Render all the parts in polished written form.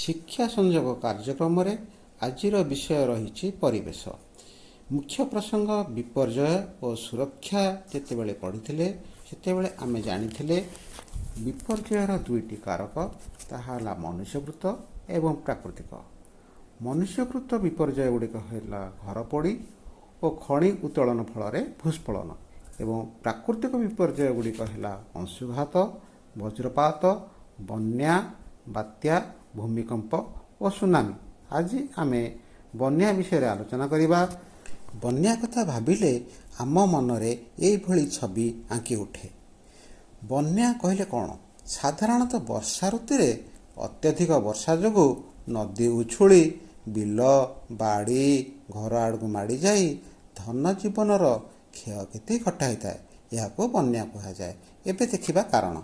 ଶିକ୍ଷା ସଂଯୋଗ କାର୍ଯ୍ୟକ୍ରମରେ ଆଜିର ବିଷୟ ରହିଛି ପରିବେଶ। ମୁଖ୍ୟ ପ୍ରସଙ୍ଗ ବିପର୍ଯ୍ୟୟ ଓ ସୁରକ୍ଷା। ଯେତେବେଳେ ପଢ଼ିଥିଲେ, ସେତେବେଳେ ଆମେ ଜାଣିଥିଲେ ବିପର୍ଯ୍ୟୟର ଦୁଇଟି କାରକ, ତାହା ହେଲା ମନୁଷ୍ୟକୃତ ଏବଂ ପ୍ରାକୃତିକ। ମନୁଷ୍ୟକୃତ ବିପର୍ଯ୍ୟୟ ଗୁଡ଼ିକ ହେଲା ଘରପୋଡ଼ି ଓ ଖଣି ଉତ୍ତୋଳନ ଫଳରେ ଭୂସ୍ଖଳନ ଏବଂ ପ୍ରାକୃତିକ ବିପର୍ଯ୍ୟୟ ଗୁଡ଼ିକ ହେଲା ଅଂଶୁଘାତ, ବଜ୍ରପାତ, ବନ୍ୟା, ବାତ୍ୟା, ଭୂମିକମ୍ପ ଓ ସୁନାମି। ଆଜି ଆମେ ବନ୍ୟା ବିଷୟରେ ଆଲୋଚନା କରିବା। ବନ୍ୟା କଥା ଭାବିଲେ ଆମ ମନରେ ଏଇଭଳି ଛବି ଆଙ୍କି ଉଠେ। ବନ୍ୟା କହିଲେ କ'ଣ? ସାଧାରଣତଃ ବର୍ଷା ଋତୁରେ ଅତ୍ୟଧିକ ବର୍ଷା ଯୋଗୁଁ ନଦୀ ଉଛୁଳି ବିଲ, ବାଡ଼ି, ଘର ଆଡ଼କୁ ମାଡ଼ିଯାଇ ଧନ ଜୀବନର କ୍ଷୟକ୍ଷତି ଘଟାଇଥାଏ। ଏହାକୁ ବନ୍ୟା କୁହାଯାଏ। ଏବେ ଦେଖିବା କାରଣ।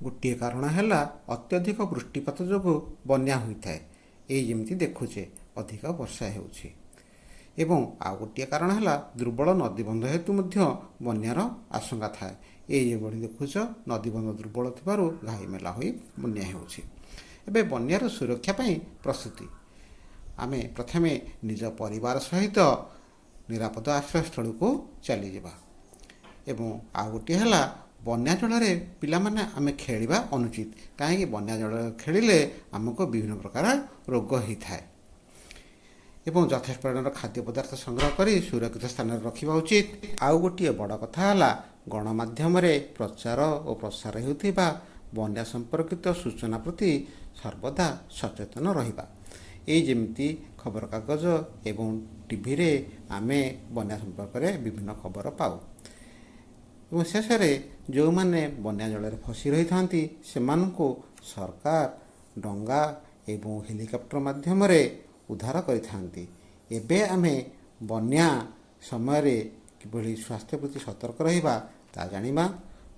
ଗୋଟିଏ କାରଣ ହେଲା ଅତ୍ୟଧିକ ବୃଷ୍ଟିପାତ ଯୋଗୁଁ ବନ୍ୟା ହୋଇଥାଏ। ଏଇ ଯେମିତି ଦେଖୁଛେ, ଅଧିକ ବର୍ଷା ହେଉଛି। ଏବଂ ଆଉ ଗୋଟିଏ କାରଣ ହେଲା ଦୁର୍ବଳ ନଦୀବନ୍ଧ ହେତୁ ମଧ୍ୟ ବନ୍ୟାର ଆଶଙ୍କା ଥାଏ। ଏଇ ଯେଭଳି ଦେଖୁଛ, ନଦୀବନ୍ଧ ଦୁର୍ବଳ ଥିବାରୁ ଘାଇ ମେଲା ହୋଇ ବନ୍ୟା ହେଉଛି। ଏବେ ବନ୍ୟାର ସୁରକ୍ଷା ପାଇଁ ପ୍ରସ୍ତୁତି। ଆମେ ପ୍ରଥମେ ନିଜ ପରିବାର ସହିତ ନିରାପଦ ଆଶ୍ରୟସ୍ଥଳୀକୁ ଚାଲିଯିବା ଏବଂ ଆଉ ଗୋଟିଏ ହେଲା ବନ୍ୟା ଜଳରେ ପିଲାମାନେ ଆମେ ଖେଳିବା ଅନୁଚିତ। କାହିଁକି? ବନ୍ୟା ଜଳରେ ଖେଳିଲେ ଆମକୁ ବିଭିନ୍ନ ପ୍ରକାର ରୋଗ ହେଇଥାଏ। ଏବଂ ଯଥେଷ୍ଟ ପରିମାଣର ଖାଦ୍ୟ ପଦାର୍ଥ ସଂଗ୍ରହ କରି ସୁରକ୍ଷିତ ସ୍ଥାନରେ ରଖିବା ଉଚିତ। ଆଉ ଗୋଟିଏ ବଡ଼ କଥା ହେଲା ଗଣମାଧ୍ୟମରେ ପ୍ରଚାର ଓ ପ୍ରସାର ହେଉଥିବା ବନ୍ୟା ସମ୍ପର୍କିତ ସୂଚନା ପ୍ରତି ସର୍ବଦା ସଚେତନ ରହିବା। ଏଇ ଯେମିତି ଖବରକାଗଜ ଏବଂ ଟିଭିରେ ଆମେ ବନ୍ୟା ସମ୍ପର୍କରେ ବିଭିନ୍ନ ଖବର ପାଉ। ଏବଂ ଶେଷରେ ଯେଉଁମାନେ ବନ୍ୟା ଜଳରେ ଫସି ରହିଥାନ୍ତି, ସେମାନଙ୍କୁ ସରକାର ଡଙ୍ଗା ଏବଂ ହେଲିକପ୍ଟର ମାଧ୍ୟମରେ ଉଦ୍ଧାର କରିଥାନ୍ତି। ଏବେ ଆମେ ବନ୍ୟା ସମୟରେ କିଭଳି ସ୍ୱାସ୍ଥ୍ୟ ପ୍ରତି ସତର୍କ ରହିବା, ତାହା ଜାଣିବା।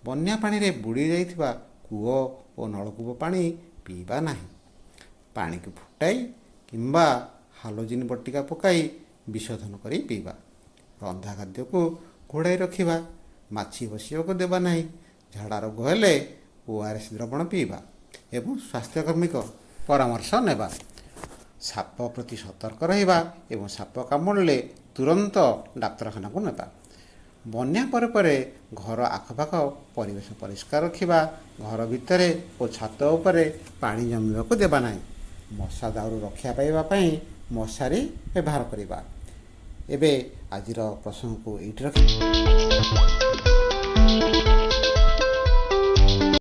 ବନ୍ୟା ପାଣିରେ ବୁଡ଼ି ଯାଇଥିବା କୂଅ ଓ ନଳକୂପ ପାଣି ପିଇବା ନାହିଁ। ପାଣିକୁ ଫୁଟାଇ କିମ୍ବା ହାଲୋଜିନ୍ ବଟିକା ପକାଇ ବିଶୋଧନ କରି ପିଇବା। ରନ୍ଧା ଖାଦ୍ୟକୁ ଘୋଡ଼ାଇ ରଖିବା। ମାଛି ବସିବାକୁ ଦେବା ନାହିଁ। ଝାଡ଼ା ରୋଗ ହେଲେ ଓଆରଏସ୍ ଦ୍ରବଣ ପିଇବା ଏବଂ ସ୍ୱାସ୍ଥ୍ୟକର୍ମୀଙ୍କ ପରାମର୍ଶ ନେବା। ସାପ ପ୍ରତି ସତର୍କ ରହିବା ଏବଂ ସାପ କାମୁଡ଼ିଲେ ତୁରନ୍ତ ଡାକ୍ତରଖାନାକୁ ନେବା। ବନ୍ୟା ପରେ ପରେ ଘର ଆଖପାଖ ପରିବେଶ ପରିଷ୍କାର ରଖିବା। ଘର ଭିତରେ ଓ ଛାତ ଉପରେ ପାଣି ଜମିବାକୁ ଦେବା ନାହିଁ। ମଶା ଦାଉରୁ ରକ୍ଷା ପାଇବା ପାଇଁ ମଶାରୀ ବ୍ୟବହାର କରିବା। ଏବେ ଆଜିର ପ୍ରସଙ୍ଗକୁ ଏଇଠି ରଖି